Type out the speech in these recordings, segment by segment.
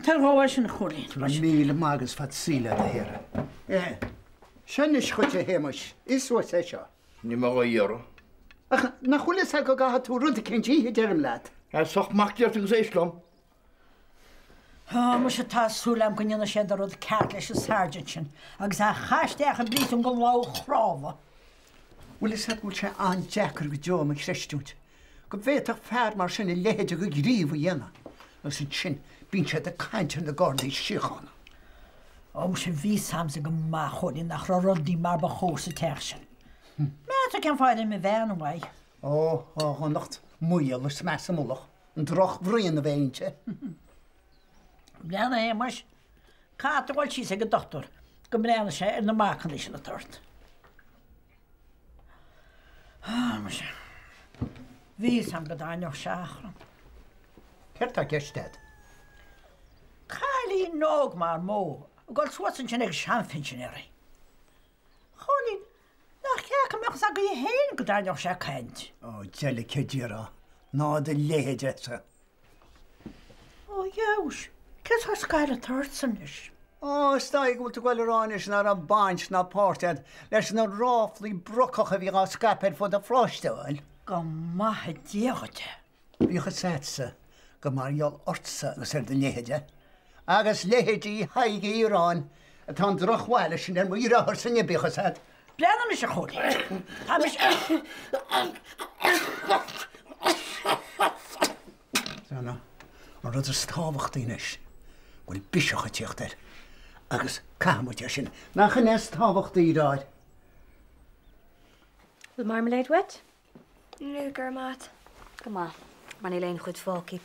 Tar dhó é sin a Chóilín. Go raibh míle maith agat is fad saoil leat a Shéara. Seo anois dhuit a Shéamais, ith suas é seo. Níl mé dhá iarraidh. Ach nach bhfuil fhios agat go gcaithfidh tú rud eicínt a ithe, deirim leat. Soch mac déarta agus éist liom. Ó, muise tá súil agam go ndéanfaidh siad an rud ceart leis an sergeant sin agus é a chaitheamh isteach i bpríosún go Lamhchrámha. Bhfuil fhios agat go bhfuil sé an-deacair go deo dom a chreistiúint go bhféadfadh fear mar sin a leithéid de ghníomh a dhéanamh agus ansin bíonn siad ag caint ar na Gardaí Síochána. Ó, muise bhí fhios a'msa go maith, a Chóilín, nach raibh rudaí mar ba chóir sa teach sin. Meas tú cén fáth ar imigh mo bhean uaidh? Ó, a dhonacht, maol is meas i mullach, an drochbhraon a bheith inti. Breathnaigh a Shéamais, caithfidh tú a dhul síos ag an dochtúir go mbreathnaí sé ar na marcanna sin atá ort. Á, muise. Bhí fhios a'm go dtaitneodh sé achrann. Céard tá i gceist a'd? Cailín óg mar Mó ag dul suas ansin ag seanphinsinéirí. A Chóilín, nach ceart go mbeadh fhios agaibh féin go dtaitneodh sé caint? Ó, deilice déarfá, ná do leithéidese. Ó, dheabhais, cén sórt scaire atá ortsa anois? Ó, is dóigh go bhfuil tú ag goil a rá anois ná raibh baint ná páirt agat leis na ráflaí brocacha a bhí á scaipeadh ar fud an pharóiste, an bhfuil? Go maithe Dia dhuit é. Bíodh fhios a'dsa gur mar gheall ortsa agus ar do leithéide, agus leithéidí Thaidhg Uí Dhireáin, atá an drochbhail sin ar mo dheartháirse inniu, bíodh fhios a'd. Breathnaigh anois a Chóilín. Tá mise. Breathnaigh, an rud is tábhachtaí anois, go bhfuil biseach ag tíocht air agus caithfidh muid é sin. Nach in é is tábhachtaí, a dheartháir? Bhfuil marmalade uait? Níl, go raibh maith agat. Go maith, mar níl aon chuid fágtha.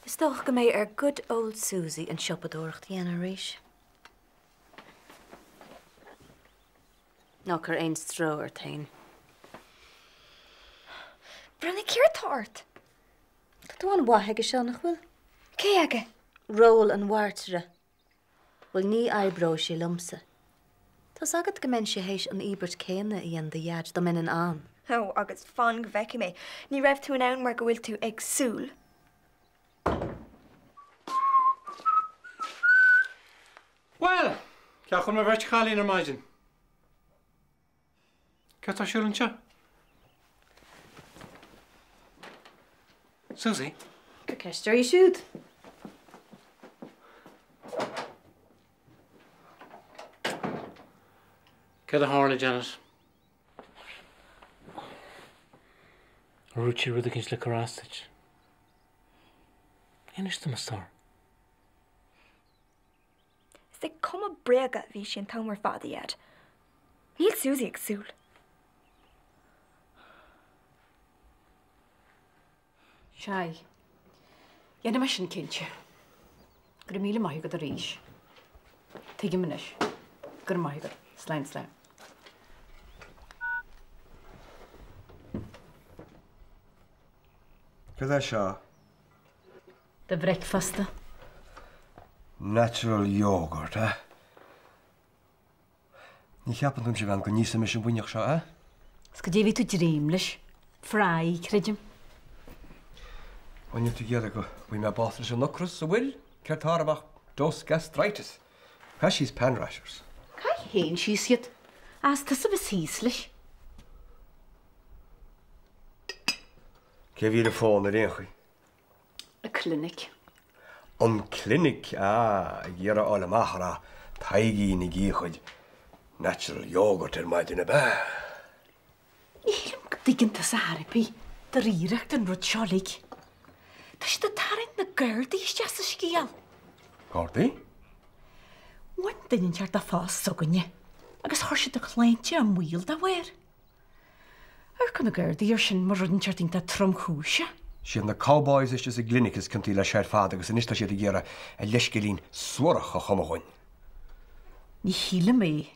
Is dócha go mbeidh ar good old Susie an siopadóireacht a dhéanamh arís. Ná cuir aon stró ort féin. Breathnaigh céard tá ort? Tá tú an-mhaith aige seo, nach bhfuil? Cé aige? Ról an mhairtire. Bhuel, ní oibreoidh sé liomsa. Tá's agat go mbeinnse théis an íobairt céanna a dhéanamh do Dhaid dá mbeinn in ann. Ó, agus fan go bhfeicfidh mé. Ní raibh tú in ann mar go bhfuil tú ag súil. Bhuel! Cé a chuir mo bheirt chailín ar maidin? Céard tá ar siúl anseo? Susie? Cuir ceist uirthi siúd. Céard a tharla, Janet? Ar dhúirt sí rud eicínt le cur as duit? Inis dom, a stór. Is ag cumadh bréaga a bhí sí an t-am ar fad, a Dhaid. Níl Susie ag súil. Sea. Dhéanfaidh mé sin cinnte. Go raibh míle maith agat arís. Tuigim anois. Go raibh maith agat. Slán, slán. Cad é seo? Do bhricfeasta. Natural yoghurt, eh? Ní cheapann tú anois, a bhean, go n-íosfaidh mise an buinneach seo, eh? Is goidé a bhí tú ag dréim leis? Fry, creidim. Bhuel, níl tú ag iarraidh go bhfaighidh mé bás leis an ocras, an bhfuil? Céard tá orm ach dose gastritis. Caith síos pan rashers. Caith féin síos iad. Is tusa a bheas thíos leis. Cé a bhí ar an bhfón ar aon chaoi? An clinic. An clinic, ah, ag iarraidh a fháil amach an raibh Taidhgín ag ithe a chuid natural yoghurt ar maidin ab ea? Ní shílim go dtuigeann tusa ar chor ar bith dáiríreacht an rud seo uilig. Tá siad ag tarraingt na Gardaí isteach sa scéal. Gardaí? Bhain duine inteacht de phost s'againne agus chuir siad a shláinte i mbaol dá bharr. Amharcann na Gardaí air sin mar rud inteacht iontach tromchúiseach. Siad na cowboys istigh sa gclinic is ciontaí leis ar fad agus anois tá siad ag iarraidh a leithscéilín suarach a chumadh dhúinn. Ní shílim é.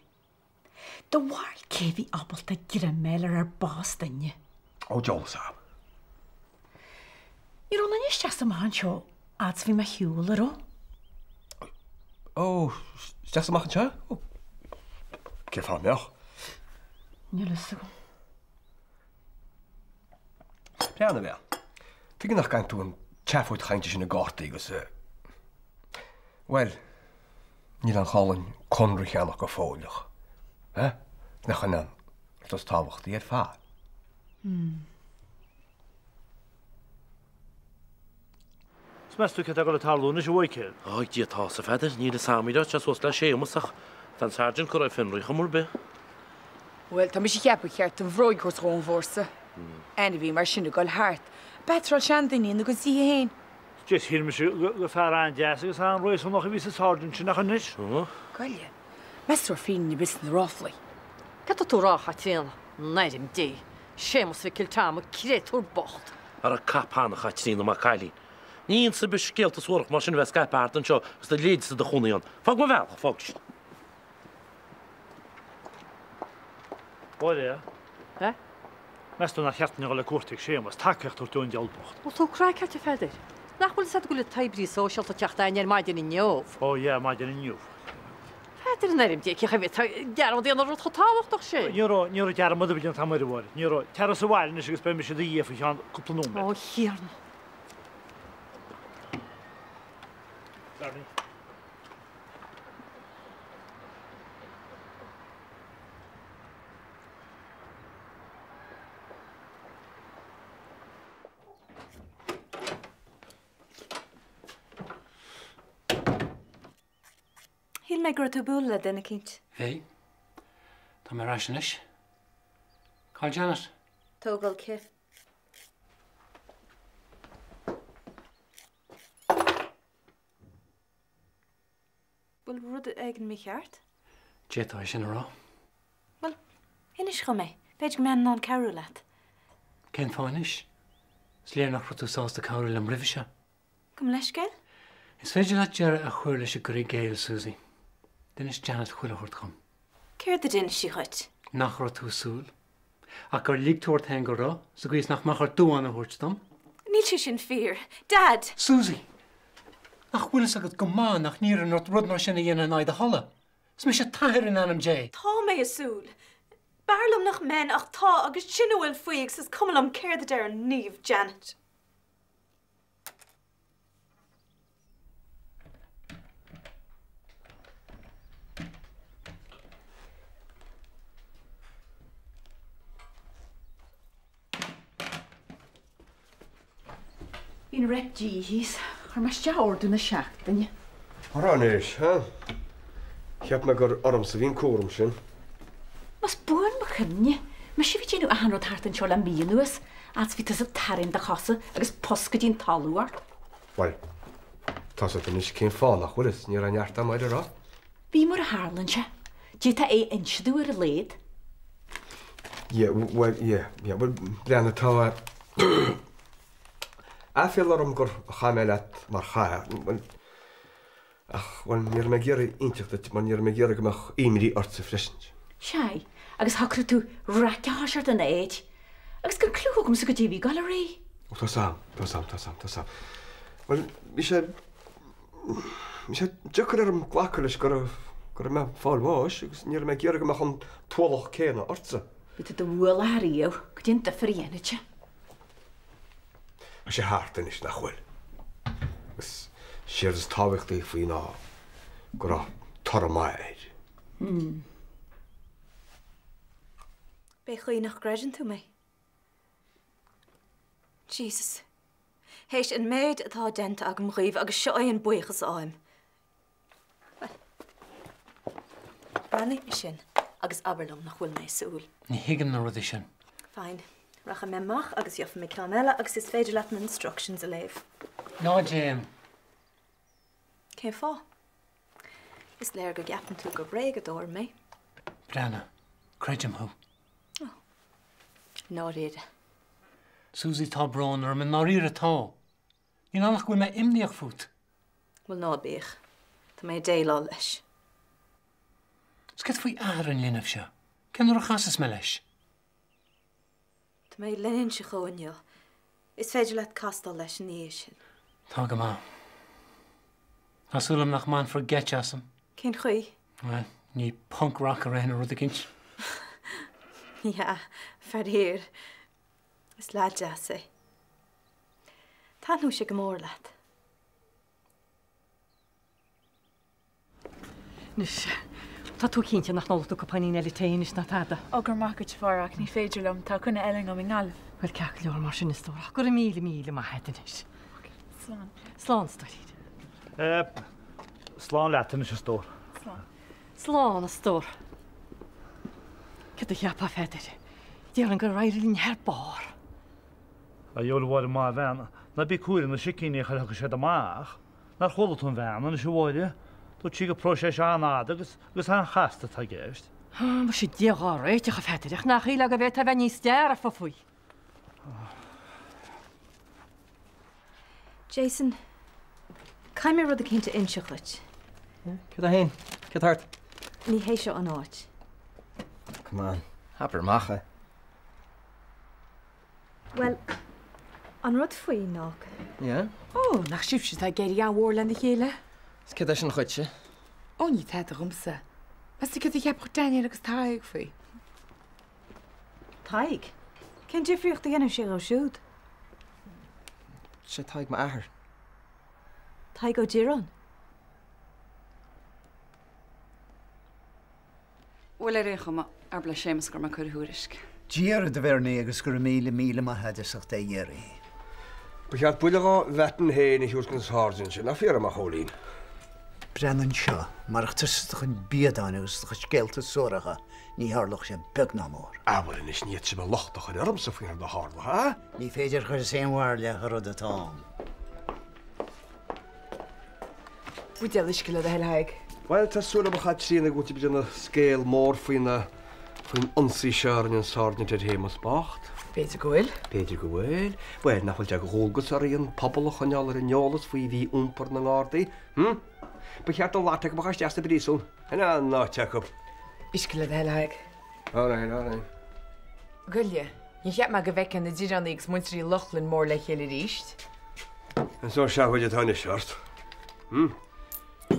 Do bharúil cé bhí ábalta greim a fháil ar ár boss duine? Ó, deolas a'm. Ní raibh aon duine isteach is amach anseo fhad is a bhí mé ar shiúl, an raibh? Ó, isteach is amach anseo? Ó, cén fáth a mbeadh? Níl fhios agam. Breathnaigh, a bhean. Tuige nach gcaitheann tú an tseafóid chainte sin i gcártaí agus. Bhuel, níl an cholainn conrach a cheannach go fóill ach, eh, nach in an rud is tábhachtaí ar fad. Is meas tú céard atá ag dul a tarlú anois, a Mhaidhcil? Ó, ag Dia atá 'fhios, a Pheadair, níl 'fhios a'm, tá sé suas le Séamus ach tá an Sergeant curtha ar fionraí chuma ar bith. Bhuel, tá mise a cheapadh gur cheart an bhróig a thabhairt dhón bhfórsa. Ainmhí mar sin ag dul thart, ag batráil seandaoine ina gcuid tithe féin. Dia, shíl mise gur fear an-deas agus an-réasúnach a bhí sa Sergeant sin ach anois. Goile, meas tú an raibh fírinne ar bith sna ráflaí? Cad tá tú a rá, a Chaitríona? In ainm Dé! Séamus Mhic Giolla Tom, an créatúr bocht! Ara cap ann, a Chaitríona, maith cailín. Ní iontas ar bith scéalta suarach mar sin a bheith scaipthe thart anseo agus do leithéidse i do chónaí ann. Fág mo bhealach, fág. Mháire. Eh? Meas tú nár cheart dúinn a dhul ar cuairt ag Séamus, tacaíocht a thabhairt dó an diabhal bocht? Bhfuil tú craiceáilte, a Pheadair? Nach bhfuil 'fhios a'd go bhfuil an t-oibrí sóisialta ag teacht a'inn ar maidin inniu? Ó yeah, maidin inniu. Pheadair, in ainm Dé, cén chaoi a bhféadfá dearmad a dhéanamh ar rud chomh tábhachtach sin? Ní raibh, ní raibh dearmad ar bith déanta a'm air, a Mháire. Ní raibh. Tar sa bhaile anois agus beidh mise i do dhiaidh faoi cheann cúpla nóiméad. Ó, a Thiarna. Bernie. Shíl mé go raibh tú ag bualadh le duine eicínt. Bhí. Tá mé ar ais anois. Cá bhfuil Janet? Tógáil cith. Bhfuil rud éigin mícheart? D'fhéadfá é sin a rá. Bhuel, inis dhom é. B'fhéidir go mbeinn in ann cabhrú leat. Cén fáth anois? Is léir nach raibh tú sásta cabhrú liom roimhe seo. Gabh mo leithscéal? Is féidir leat deireadh a chur leis an gcur i gcéill, Susie. D'inis Janet chuile shórt dhom. Céard a d'inis sí dhuit? Nach raibh tú ag súil. Ach gur lig tú ort féin go raibh, sa gcaoi is nach mbeadh ort dúshlán a thabhairt dom. Níl sé sin fíor. Dad! Susie! Nach bhfuil fhios agat go maith nach n-iarrfainn ort rud mar sin a dhéanamh in aghaidh do thola? Is mise t'athair in ainm Dé! Tá mé ag súil. B'fhearr liom nach mbeinn ach tá agus sin a bhfuil faoi agus is cuma liom céard a deir an Naomh Janet. Bhí an rep dí thíos. Chuir mé isteach ordú na seachtaine. Ara anois, ha? Cheap mé gur ormsa a bhí an cúram sin. Más buan mo chuimhne, mise a bhí ag déanamh achan rud thart anseo le mí anuas, fhad 's bhí tusa ag tarraingt do chosa agus pus go dtí an talamh ort. Bhuel, tá 's agat anois cén fáth nach bhfuil fhios, ní raibh neart ama air a rá. Bhí mar a tharlaíonn sé. D'fhéadfá é a inse domh ar a laghad. Yeah, bhuel, yeah, yeah, bhuel, breathnaigh, tá aiféala orm gur chaith mé leat mar chaith, bhuel, Ach, bhuel, ní raibh mé ag iarraidh inseacht duit mar ní raibh mé ag iarraidh go mbeadh imní ortsa freisin. Sea, agus shocraigh tú raic a thoiseacht ina áit, agus gan cliú agamsa goidé a bhí ag dul ar aghaidh. Ó, tá 's a'm, tá 's a'm, tá 's a'm, tá 's a'm. Bhuel, bhí sé, bhí sé deacair orm glacadh leis go raibh, go raibh mé ag fáil bháis agus ní raibh mé ag iarraidh go mbeadh an t-ualach céanna ortsa. Bhí tú i do bhualach ariamh, goidé an difear a dhéanfadh sé. Tá sé thart anois, nach bhfuil? Agus séard is tábhachtaí faoi ná go raibh toradh maith air. B'é chaoi nach gcreideann tú mé. Jesus. Théis an méid atá déanta agam dhaoibh agus seo é an buíochas a fhaighim. Bhuel, breathnaigh air sin agus abair liom nach bhfuil mé ag súil. Ní thuigim na rudaí sin. Fine. Rachaidh mé amach agus gheobhaidh mé ceann eile agus is féidir leat na instructions a léamh. Ná déan! Cén fáth? Is léir go gceapann tú gur bréagadóir mé. Breathnaigh, creidim thú. Ó. I ndáiríre. Susie, tá brón orm, i ndáiríre tá. Níl ann ach go bhfuil mé imníoch fút. Bhuel, ná bíodh. Tá mé ag déileáil leis. Is céard faoi athair an linbh seo? Cén uair a chasfas mé leis? Tá mé le hinse dhó inniu. Is féidir leat castáil leis ina dhiaidh sin. Tá go maith. Tá súil agam nach mbainfear geit asam. Cén chaoi? Bhuel, ní punk rocker é nó rud eicínt. Ní hea, faraor. Is leaid deas é. Taitneoidh sé go mór leat. Anois, tá tú cinnte nach n-ólfaidh tú cupáinín eile tae anois ná tada? Ó, go raibh maith agat, a Mháire, ach ní féidir liom, tá coinne eile agam i nGaillimh. Bhuel, ceart go leor mar sin, a stór, ach go raibh míle, míle maith agat anois. Ok, slán. Slán, a stóirín. Slán leat anois, a stór. Slán. Slán, a stór. Céard a cheapfá, a Pheadair? Déarfainn gur éirigh linn thar barr. A dhiabhail, a Mháire, má bhean, ná bí ag comhaireamh na sicíní a chuirfeadh siad amach. Nár chuala tú an bhean anois, a Mháire? Dúirt sí gur próiseas an-fhada agus agus an-chasta atá i gceist. Á, muise Dia dhár réiteach, a Pheadair, ach nach shílfeá go bhféadfá a bheith níos dearfa faoi? Jason, caithfidh mé rud eicínt a inseacht dhuit. Céard é féin? Céard tá ort? Ní hé seo an áit. Come on, abair amach é. Bhuel, an rud faoi ná. Yeah? Ó, nach sibhse atá ag éirí an-mhór lena chéile? Is céard é sin dhuitse? Ó, ní tada dhomsa. Meas tú céard a cheapfadh Daniel agus Tadhg faoi? Tadhg? Cén difríocht a dhéanann sé dhó siúd? Sé Tadhg m'athair. Tadhg Ó Direáin? Bhuel, ar aon chuma, abair le Séamus go raibh mé ag cur a thuairisc. Dia ort a Bhernie agus go raibh míle míle maith agat as ucht é a iarraidh. Ba cheart buille dhá mheatan féin a thabhairt don sáirsint sin, nach fíor dom, a Chóilín? Breathnaigh anseo, marach tusa is do chuid biadáin agus do chuid scéalta suaracha, ní tharlódh sé beag ná mór. Ah bhuel anois ní fhéadfaidh sibh locht a chur ormsa faoin rud a tharla, ha? Ní féidir cur as aon bharr le an rud atá ann. Buidéal uisce le do thoil, a Thaidhg. Bhuel, tá súil agam a Chaitríona go bhfuil sibh ag déanamh scéal mór faoi na, faoin ionsaí seo a rinne an sáirsint ar Shéamus bocht. B'fhéidir go bhfuil. B'fhéidir go bhfuil. Bhuel, nach bhfuil sé de dhualgas orainn an pobal a choinneáil ar an eolas faoi mhí-iompar na nGardaí? Hm? Ba cheart an lot acu a chur isteach sa bpríosún. In an áit acu. Uisce le do thoil, a Thaidhg. All right, all right. Goile, níor cheap mé go bhfeicfeá na Direánaigh agus muintir Uí Lochlainn mór le chéile arís. An sórt seafóide atá anois ort. Hm?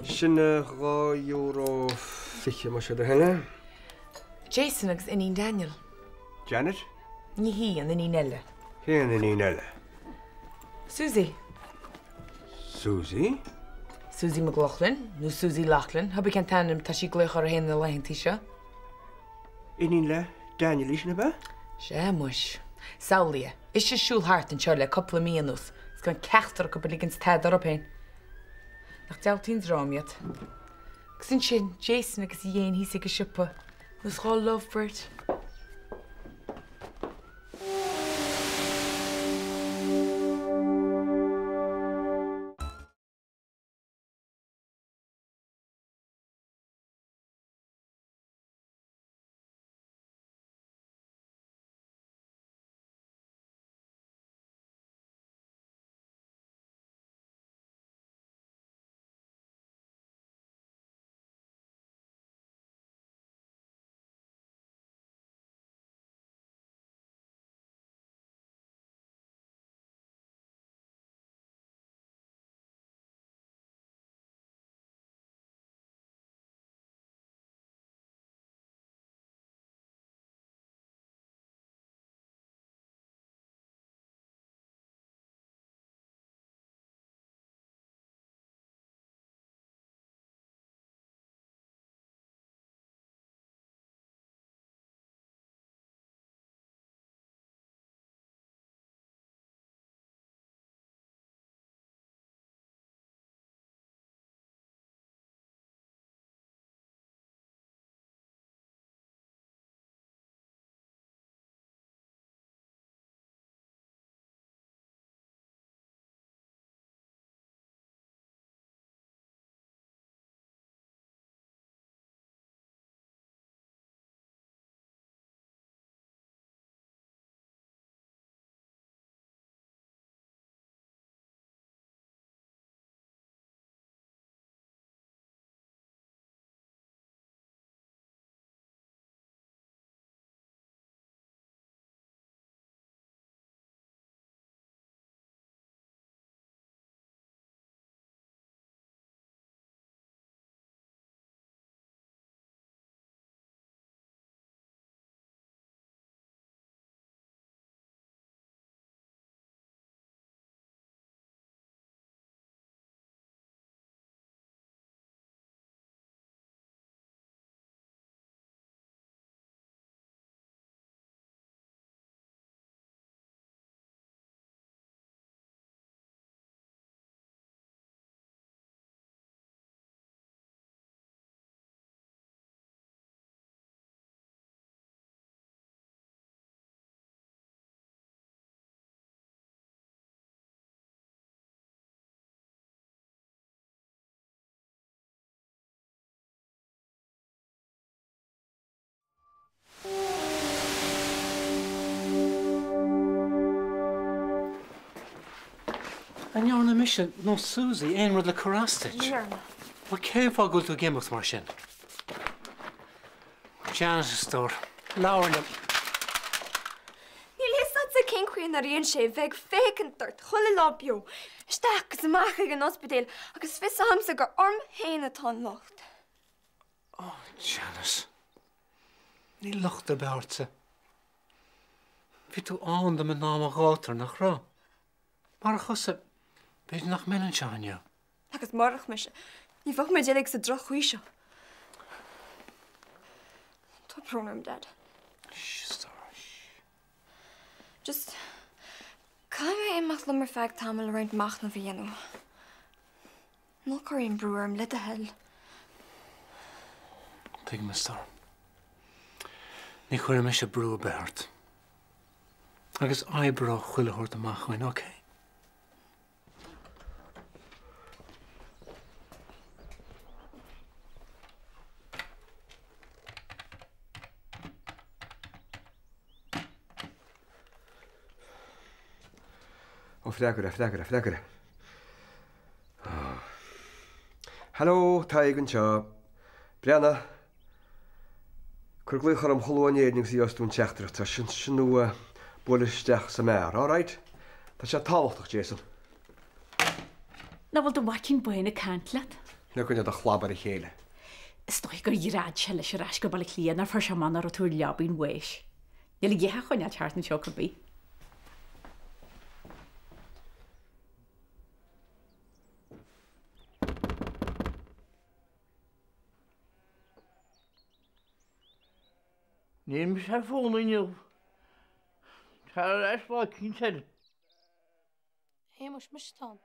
Sin €2.20 más é do thoil é. Jason agus iníon Daniel. Janet? Ní hí, an iníon eile. Cén iníon eile? Susie. Susie? Susie McLaughlin, nó Susie Loughlin, hé bí cén t-ainm tá sí ag glaoch uirthi féin na laethantaí seo. Iníon le Daniel í sin, ab ea? Sea, muis. Samhlaigh é. Ise ag siúl thart anseo le cúpla mí anuas, is gan ceachtar acu ag ligint tada orthu féin. Nach diabhaltaí an dream iad. Agus ansin, Jason agus a dhéin thíos ag an siopa, nós dhá lovebird. An ndearna mise nó Suzy aon rud le cur as duit? Ní dhearna. Bhuel, cén fáth go bhfuil tú ag imeacht mar sin? Janet, a stór, labhair liom. Níl a fhios agatsa cén chaoi a n-airíonn sé bheith ag féachaint ort chuile lá beo, isteach agus amach ag an ospidéal agus fios agamsa gur orm féin atá an locht. Oh, Janet. Níl locht ar bith ortsa. Bhí tú ann dom in am an ghátair, nach raibh? Murach thusa, b'fhéidir nach mbeinn anseo inniu. Agus murach mise, ní bheadh muid uilig sa droch-chaoi seo. Tá brón orm, Dad. Shh, a stór, shh. Just, caithfidh mé imeacht liom ar feadh tamaill le roinnt machnaimh a dhéanamh. Ná cuir aon brú orm, le do thoil. Tuigim, a stór. Ní chuirfidh mise brú ar bith ort. Agus oibreoidh chuile shórt amach uainn, ok? Ó, freagair é, freagair é, freagair é. Hello, Tadhg anseo. Breathnaigh. Cuir glaoch orm chomh luath in Éirinn agus a gheobhas tú an teachtaireacht seo, sin nó buail isteach sa mbeár, all right? Tá sé tábhachtach, Jason. Nach bhfuil do mhaicín bán ag caint leat? Leag do chlab ar a chéile. Is dóigh gur ghread sé leis ar ais go Baile Átha Cliath nár fuair sé amach nach raibh tú ar leabaidh an bháis. Níl a dhath á choinneáil thart anseo chor ar bith. Níl mise ar fónamh inniu. Tar ar ais lá eicínt eile. A Shéamais, mise atá ann.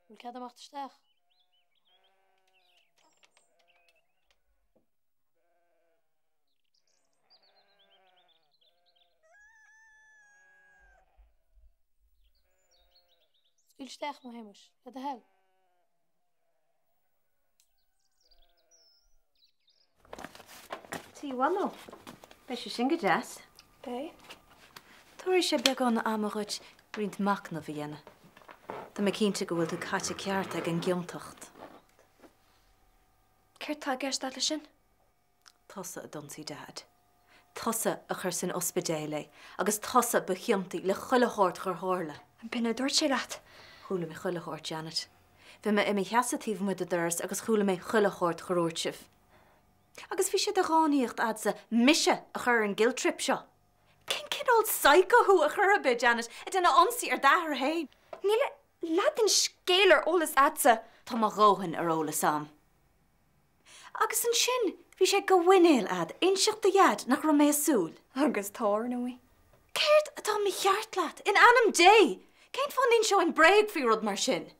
Bhfuil cead imeacht isteach? Scaoil isteach mé, a Shéamais, le do thoil. Tigh Mhamó. Beidh sé sin go deas. Beidh. Tabharfaidh sé beagán ama dhuit roinnt machnaimh a dhéanamh. Tá mé cinnte go bhfuil tú caite ceart ag an gciontacht. Céard tá i gceist agat leis sin? Tusa a d'ionsaigh Daid. Tusa a chuir san ospidéal é agus tusa ba chiontaí le chuile shórt gur tharla. An b'in a dúirt sé leat? Chuala mé chuile shórt, Janet. Bhí mé i mo sheasamh taobh amuigh de doras agus chuala mé chuile shórt gur dhúirt sibh. Agus bhí sé de dhánaíocht a'dsa mise a chur ar an guilt trip seo. Cén cineál psycho thú ar chor ar bith, Janet, ag déanamh ionsaí ar d'athair féin? Níl a leath den scéal ar eolas a'dsa. Tá mo dhóthain ar eolas a'm. Agus ansin, bhí sé de mhuinéal a'd inseacht do Dhaid nach raibh mé ag súil. Agus tá, ar ndóigh. Céard atá mícheart leat, in ainm Dé? Cén fáth n-inseoinn bréag faoi rud mar sin?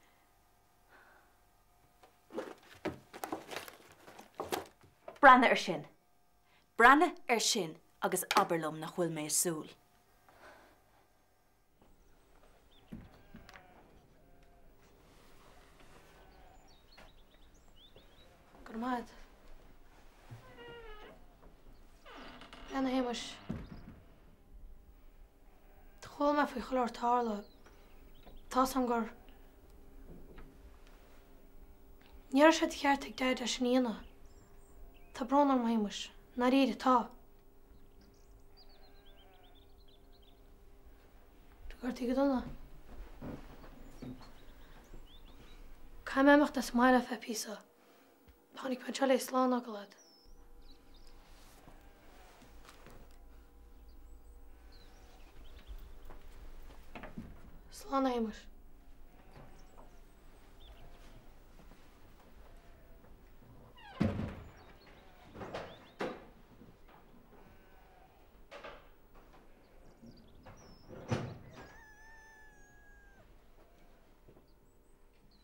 Breathnaigh ar sin. Breathnaigh ar sin agus abair liom nach bhfuil mé ag súil. Go raibh maith agat. Breathnaigh a Shéamais. Chuala mé faoi chuile shórt a tharla. Tá's a'm gur. Ní raibh sé de cheart ag Daid é sin a dhéanamh. Tá brón orm a Shéamais. I ndáiríre, tá. Tá gortaithe go dona. Caithfidh mé imeacht as an mbaile ar feadh píosa. Tháinig mé anseo le slán a fhágáil leat. Slán a Shéamais.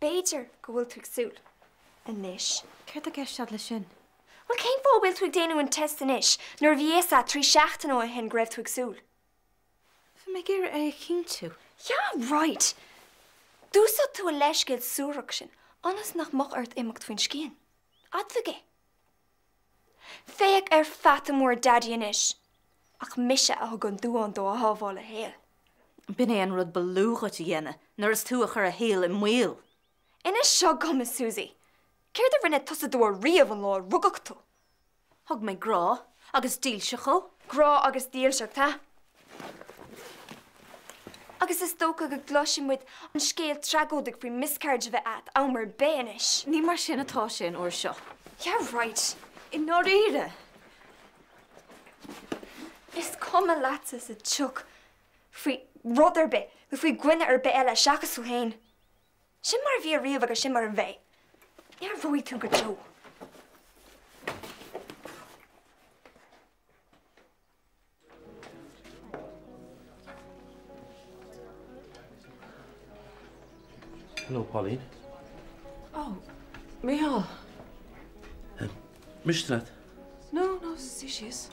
B'fhéidir go bhfuil tú ag súil. Anois. Céard tá i gceist agat leis sin? Bhuel, cén fáth a bhfuil tú ag déanamh an test anois nuair a bhí a fhios agat trí seachtaine ó shin go raibh tú ag súil? Bhí mé ag iarraidh é a chinntiú. Yeah, right! D'úsáid tú an leithscéal suarach sin ionas nach mbeadh ort imeacht faoin scian. Admhaigh é. Féach ar pheata mór Daidí anois. Ach mise a thug an duán dó a shábháil a shaol. B'in é an rud ba lú dhuit a dhéanamh nuair is tú a chuir a shaol i mbaol. Inis seo dhom, a Susie. Céard a rinne tusa dó ariamh ón lá a rugadh tú? Thug mé grá agus dílseacht dhó. Grá agus dílseacht, ha? Agus is dócha go gcloisfidh muid an scéal tragóideach faoi miscarriage a bheith a'd am ar bith anois. Ní mar sin atá sé an uair seo. Yeah, right. I ndáiríre. Is cuma leatsa sa tsioc faoi rud ar bith nó faoi dhuine ar bith eile seachas tú féin. Sin mar a bhí ariamh agus sin mar a bheidh. Ní athróidh tú go deo. Hello, Pauline. Oh, Mícheál. Miste leat? No, no, suigh síos.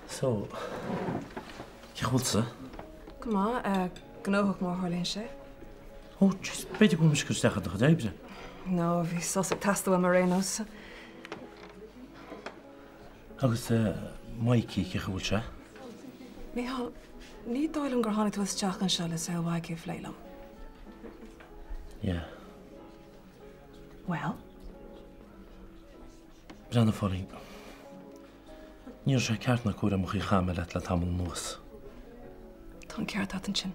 So, cén chaoi a bhfuil tusa? Go maith, gnóthach mar a tharlaíonn sé. Oh, jeez, b'fhéidir go bhfuil mise ag cur isteach ar do chuid oibre. No, bhí sos ag teastáil uaim ar aon nós. Agus Mikey, cén chaoi a bhfuil sé? Mícheál, ní dóigh liom gur tháinig tú isteach anseo le saol Mhaidhcí a phlé liom. Yeah. Well? Breathnaigh, a Phauline. Ní raibh sé ceart ná cóir an chaoi a chaith mé leat le tamall anuas. Tá an ceart agat ansin.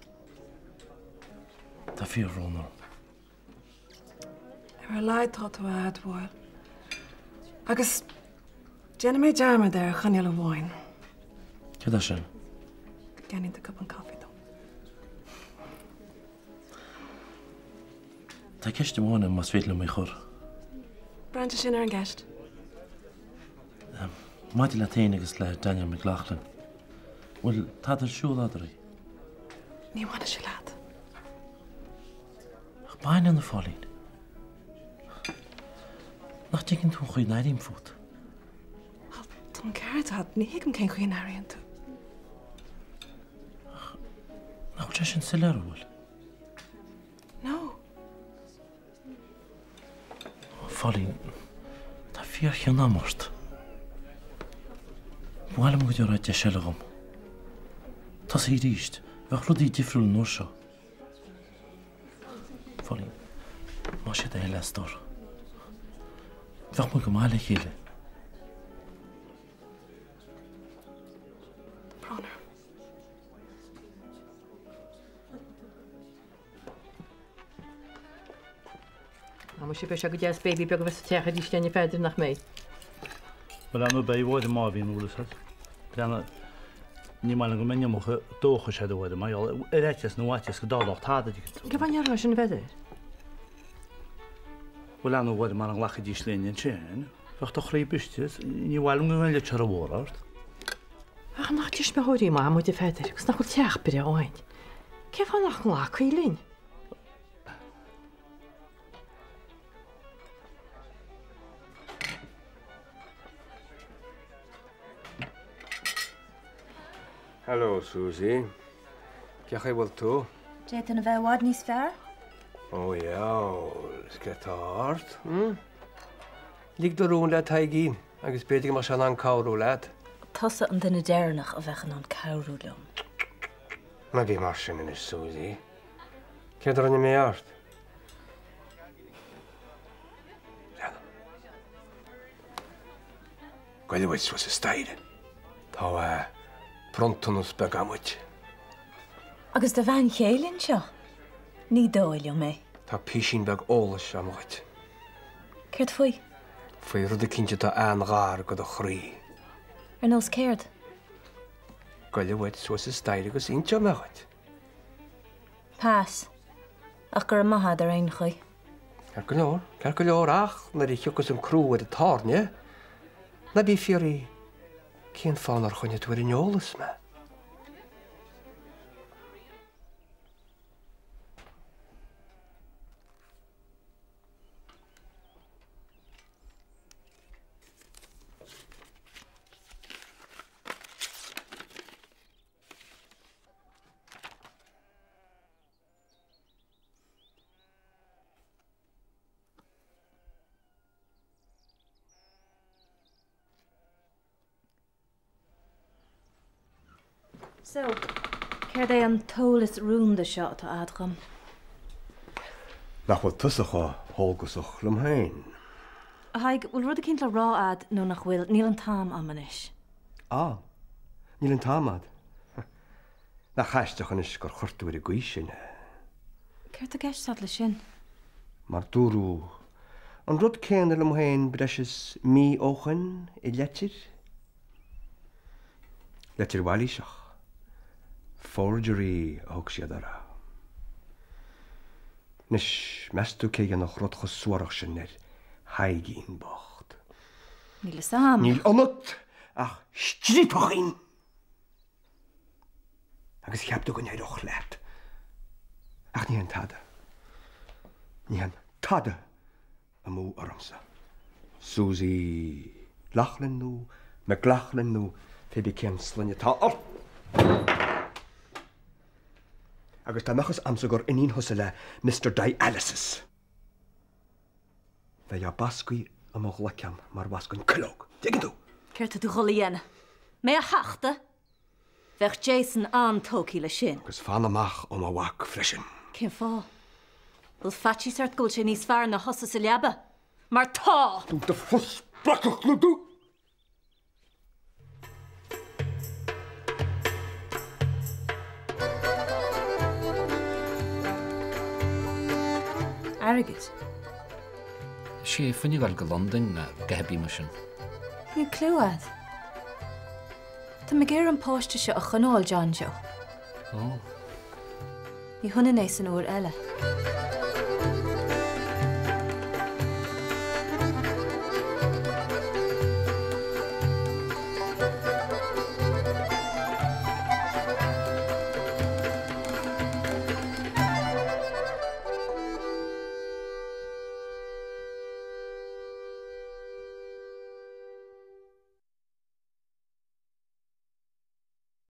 Tá fíorbhrón orm. Ar a laghad tá tú á admháil. Agus déanfaidh mé dearmad ar choinníoll amháin. Céard é sin? Go gceannaíonn tú cupán caife dom. Tá ceist amháin agam más féidir liom í a chur. Braitheann sé sin ar an gceist. Maidir leat féin agus le Daniel McLaughlin, bhfuil tada ar siúl eadraibh? Ní bhaineann sé leat. Ach baineann, a Phauline. Nach dtuigeann tú an chaoi a n-airím fút? Tá an ceart agat, ní thuigim cén chaoi a n-airíonn tú. Ach nach bhfuil sé sin soiléir, an bhfuil? No. A Phauline, tá fíorchion agam ort. Ba mhaith liom go dtabharfá deis eile dhom. Tosaí arís, bheadh rudaí difriúil an uair seo. A Phauline, más é do thoil é, a stór. Bheadh muid go maith le chéile. Tá brón orm. Á muise beidh sé go deas baby beag a bheith sa teach arís againn a Pheadair nach mbeidh? Bhuel ar ndóigh beidh a Mháire má bhíonn bhfuil fhios agat. Breathnaigh, ní maith liom go mbeidh an iomarca dóchais agat a Mháire mar gheall ar fhaitíos na bhfaitíos go dtarlódh tada di. Cén fáth a ndéarfá sin a Pheadair? Bhuel ar ndóigh a Mháire mara nglacfaidís linn ansin, bheadh do chroí briste, ní mhaith liom go ngoillfeadh sé rómhór ort. Ach nach tuismitheoirí maithe muid a Pheadair agus nach bhfuil teach breá againn? Cén fáth nach nglacfaí linn? Hello, Susie. Cén chaoi a bhfuil tú? D'fhéadfainn a bheith i bhfad níos fearr. Ó dheabhail, is céard tá ort, hm? Lig do rún le Taidhgín agus b'fhéidir go mbeadh sé in ann cabhrú leat. Tusa an duine deireanach a bheadh in ann cabhrú liom. Ná bí mar sin anois, Susie. Céard a rinne mé ort? Leana. Goille uait suas an staighre. Tá bronntanas beag agam duit. Agus do bhean chéile anseo? Ní dóigh liom é. Tá písín beag eolais agam dhuit. Céard faoi? Faoi rud eicínt atá an-ghar go do chroí. Ar nós céard? Goille uait suas an staighre agus inseoidh mé dhuit. Pas. Ach go raibh maith a'd ar aon chaoi. Ceart go leor, ceart go leor, ach nuair a thiocfas an crú ar an tairne, ná bí ag fiafraí cén fáth nár choinnigh tú ar an eolas mé. So, céard é an t-eolas rúnda seo atá a'd dhom? Nach bhfuil tusa chomh heolgasach liom féin? A Thaidhg, bhfuil rud eicínt le rá a'd nó nach bhfuil? Níl an t-am a'm anois. Á, níl an t-am a'd. Nach aisteach anois gur chuir tú ar an gcaoi sin é. Céard tá i gceist a'd leis sin? Mar dúradh an rud céanna liom féin breis is mí ó shoin i leitir. Leitir mhailíseach. Forgery a thug siad uirthi. Anois, meas tú cé a dhéanfadh rud chomh suarach sin ar Thaidhgín bocht? Níl fhios a'm. Níl ionat ach striapachín! Agus cheap tú go n-éireodh leat. Ach ní théann tada. Ní théann tada amú ormsa. Suzy Loughlin nó McLaughlin nó pé bith cén sloinne atá ort. Agus dá mbeadh fhios a'msa gur iníon thusa le Mister Dialysis. Bheifeá bascaí i mo ghlaic a'm mar bhascann cuileog. Dtuigeann tú? Céard tá tú dhul a dhéanamh? Mé a thachtadh? Bheadh Jason an-tógtha leis sin. Agus fan amach ó mo mhac freisin. Cén fáth? Bhfuil faitíos ort go bhfuil sé níos fearr ná thusa sa leaba? Mar tá! Dún do phus brocach nó do. Airgead. Sé fá choinne dul go Londain nó a dhath ar bith mar sin. Níl cliú a'd. Tá mé ag iarraidh an páiste seo a choinneáil, John Joe. Ó. Ní hionann é 's an uair eile.